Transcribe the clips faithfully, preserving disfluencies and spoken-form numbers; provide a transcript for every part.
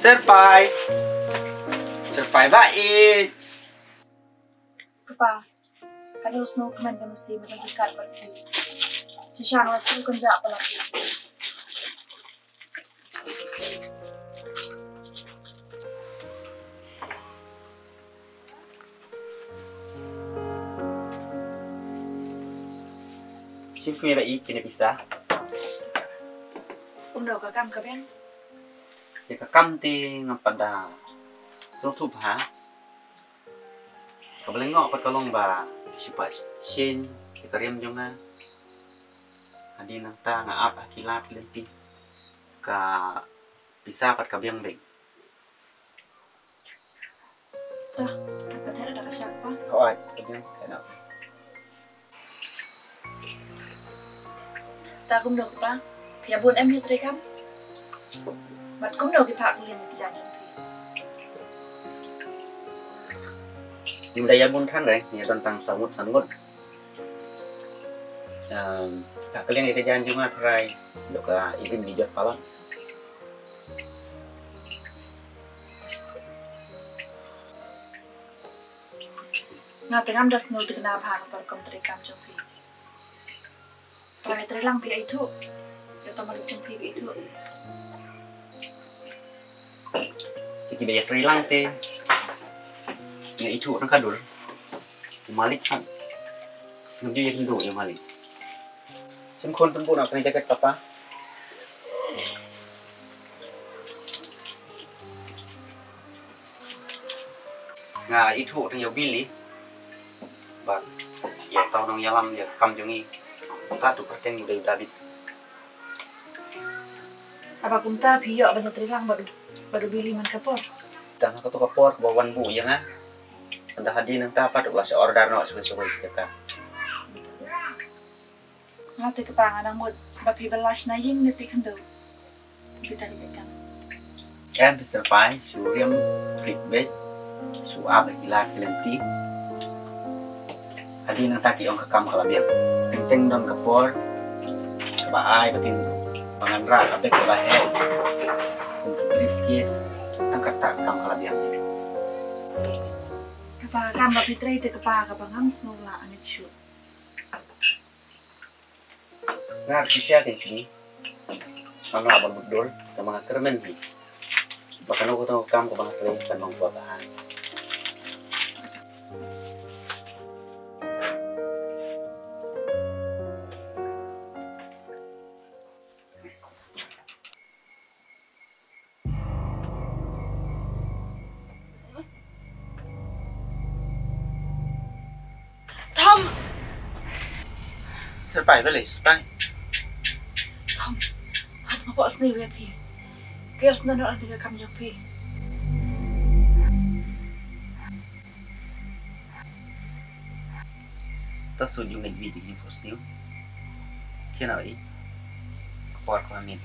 Syrpai. Syrpai ba i. Kpa, ka dei u sngewkmen ka masi mynta ka kat bad ka. Shisha nga sngewkmen ja palat. Shim kmie ba i kine pisa. Kumno ka kam ka biang? Ïa ka kam te ngam pat da sngewthuh bha. Kaba lyngngoh pat ka long ba shu pah shen ïa ka riam jong nga. Hadien nangta nga ap ha ki lad ki lynti. Ka pisa pat ka biang beit. Tah, ka thera da ka shak pa. Hooid, ka biang ka na. Ta kumno kpa? Phi ïa bun em ïa trei kam? Bad kumno ki phah kylliang ki jaiñ jong phi? Ngim da ïa bun than re, ïa don tang saw ngut san ngut. Em, phah kylliang ïa ka jaiñ jong nga tharai ïoh ka idin ki jot palat. Nga te ngam da sngewtynnat bha na ka rukom trei kam jong phi. Trai trei lang phi ithuh. Ïa ka malik jong phi ithuh. Te kiba ïa trei lang te ïa ithuh tang ka dur. U malik kan. Ngam ju ïa kynduh ïa u malik. Shim khun pynbuh na kane jaket papa. Nga ithuh tang ïa u Billy. Bad ïa tau nongïalam ïa ka kam jong ngi. Ta tu kyrteng u dei u David. Haba kumta phi ïoh ban ïa trei lang bad u, bad u Billy man ka por? Tang ha kato ka por ba wan buh ïa nga. Tang hadien nangta pat u la sa order noh shuwa shuwa ïa ka. Nga te kpa nga nang mut ba phi ba la shna ïing ne te khyndew. Phi ta dei kam. Em phi Syrpai shu riam rit beit shu ap ïa ki lad ki lynti. Hadien nangta ki ong ka kam ka la biang. Teng teng don ka por kaba ai ba kin ba ngan rah ka beg kaba heh. Kum ki briefcase tang kata ka kam ka la biang. Kpa ka kam ba phi trei te kpa kaba ngam sngewlah angit shuh. Nga shisha kein shini. Nga lah ban mutdur tang ba nga kyrmen hi ba kano kano ka kam kaba nga trei kan long kwah bha. Tom! Syrpai, balei Syrpai? Tom, Tom, nga phohsniew ïa phi. Kyrmen noh ïa ka kam jong phi. Ta shu ju ngeit beit ïa ki phohsniew. Te nang ïa ka por ka miet.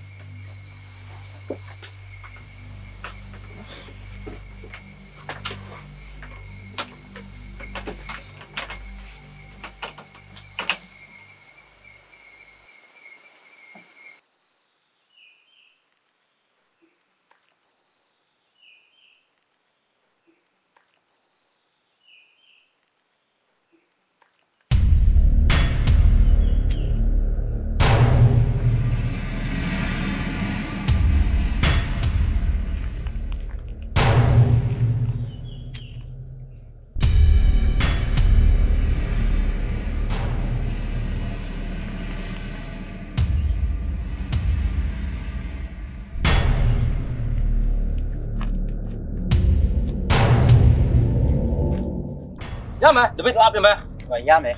Ïa me, David, la ap ïa me. Ïa me.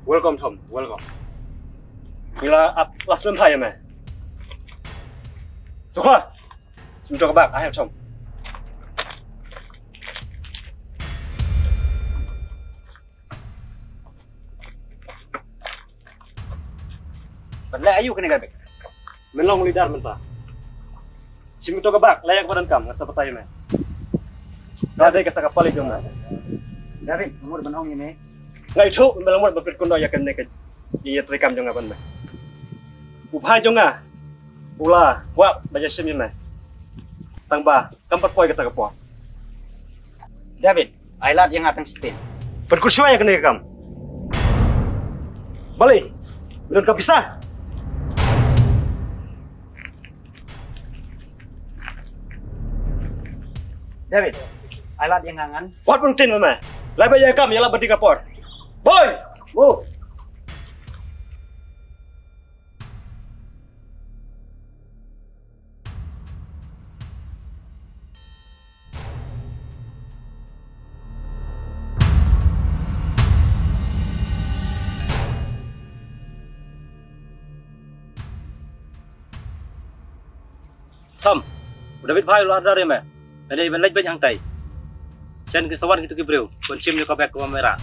Welcome, Tom. Welcome. Ngi la ap la slem bha ïa me. Sukha. Shim to ka bag, I have Tom. Ban leh aïu kane ka bag? Men long leader mynta. Shim to ka bag, leh ïa kaba donkam, ngan sa batai ïa me. Ka dei ka sa ka palik jong me. David, nga mut ban ong ïa me. Nga ithuh, me la mut ban pynkyndit ïa kane ka, ïa treikam jong nga bad me. U bhai jong nga. U la kwah ban ïashim ïa me. Tang ba kam pat poi kata ka por. David, ai lad ïa nga tang shisien. Pynkut shuwa ïa kane ka kam. Balei? Me don ka pisa? David, ai lad ïa nga ngan. Wat ban ktien ma me. Lait beit ïa ka kam, ïa lad ban ding ka por. Boi! Mo. Tom, u David Phai u la order ïa me. Me dei ban leit beit hangtai. Shen ki sa wan kito ki briew ban shim ïa ka bag kaba me rah.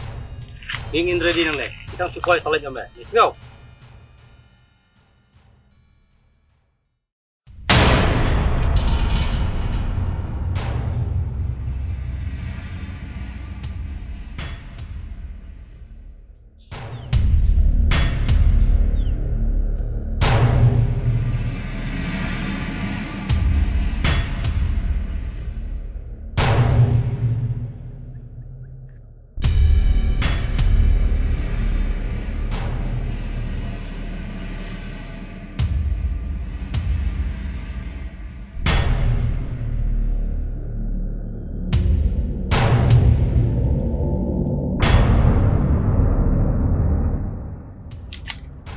Ngin ready nangne. Ki tang shu koi sa leit ïa me. Ngi sngew.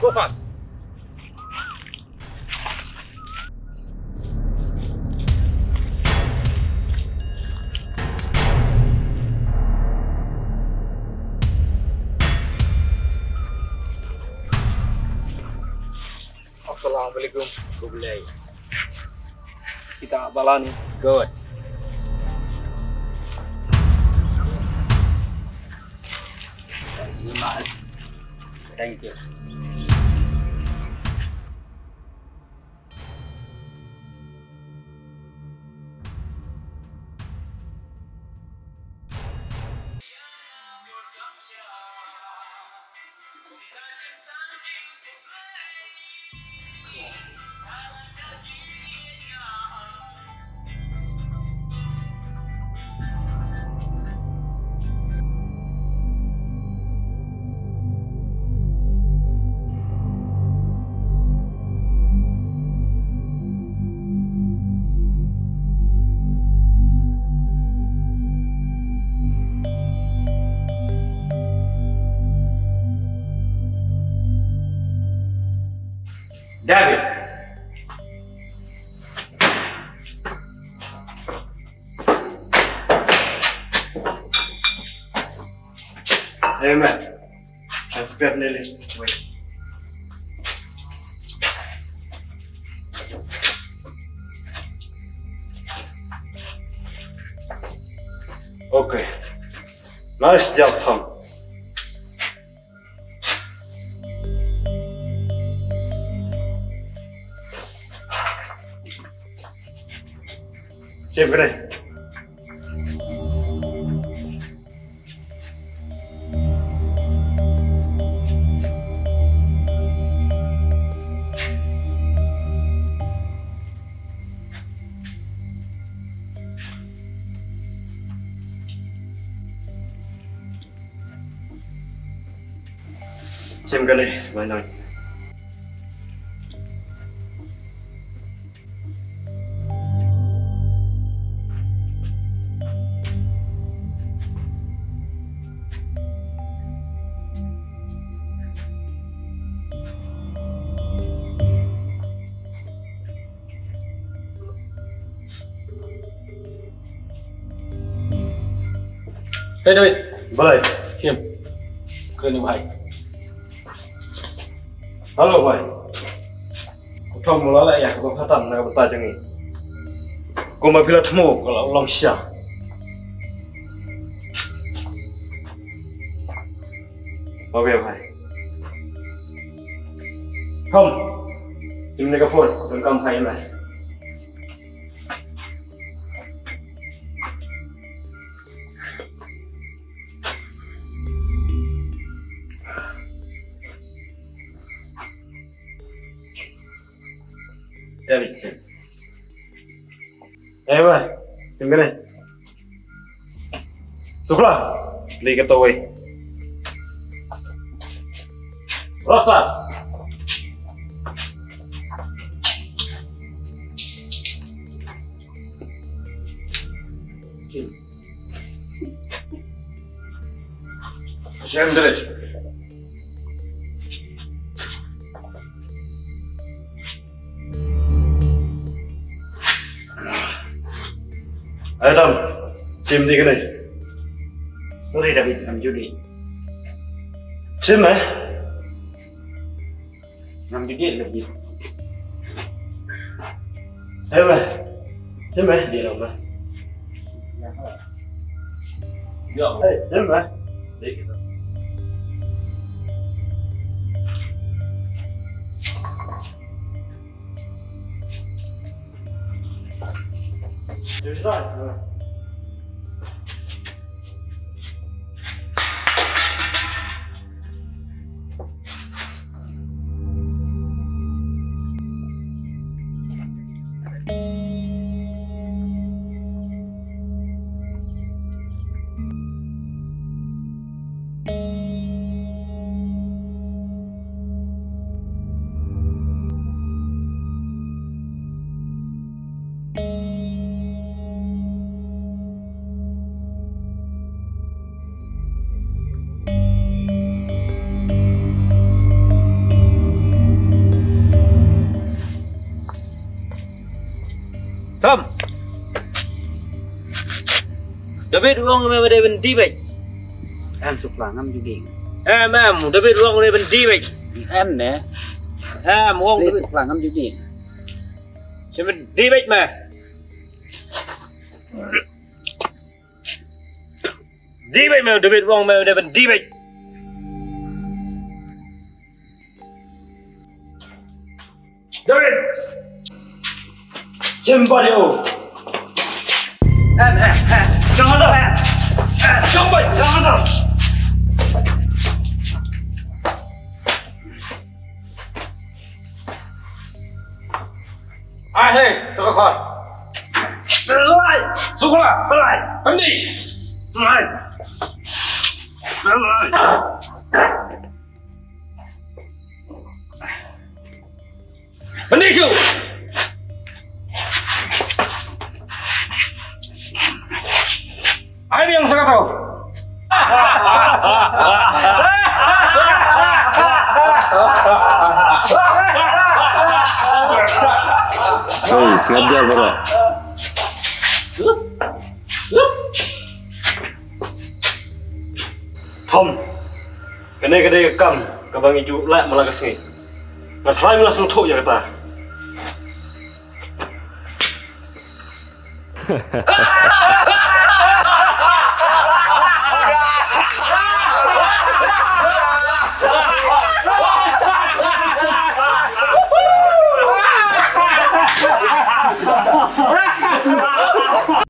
Go fast. Assalamualaikum. Kublai. Kita balan. Good. Thank you. David. Amen. Transcribe nili. Wait. Okay. Nice job, Tom. Shim kane. Shim kane, Manon. Hey, David. Balei? Shim. Kren ïa u Bhai. Hello, Bhai. Ko Tom u la leh ïa kaba khatduh na ka bynta jong ngi. Kumba phi la thmu ka la long shisha. Okay, Bhai. Tom. Shim kane ka phone, donkam Bhai ïa me. David, sim. Eh, ba. Sim kane. Sukla. Li ka tawai. Rosta. Sim dre. Ai tam, sim di kane. Sorry David, ngam juli. Sim eh. Ngam juli lagi. Sim eh. Sim eh. Dia apa? Ya. Hey, sim eh. Dei kita. Tom. David u ong me ba dei ban dih beit. Em, Sukla, ngam ju dih. Em, em, David u ong me ban dih beit. Em ne. Em, u ong David. Sukla, ngam ju dih. Shu ban dih beit me. Dih beit me, David u ong me ba dei ban dih beit. David! Jembario! Em, em, em! Jangan dah! Em, em! Jangan dah! Jangan dah! Ai, hei, tengok kor. Pelai! Sukla! Pelai! Pendi! Pelai! Pelai! Pendi shu. Ai biang sakato. Hei, sngap jar bara. Tom. Kane ka dei ka kam kaba ngi ju leh man la ka sngi. Nga tharai me la sngewthuh ïa kata.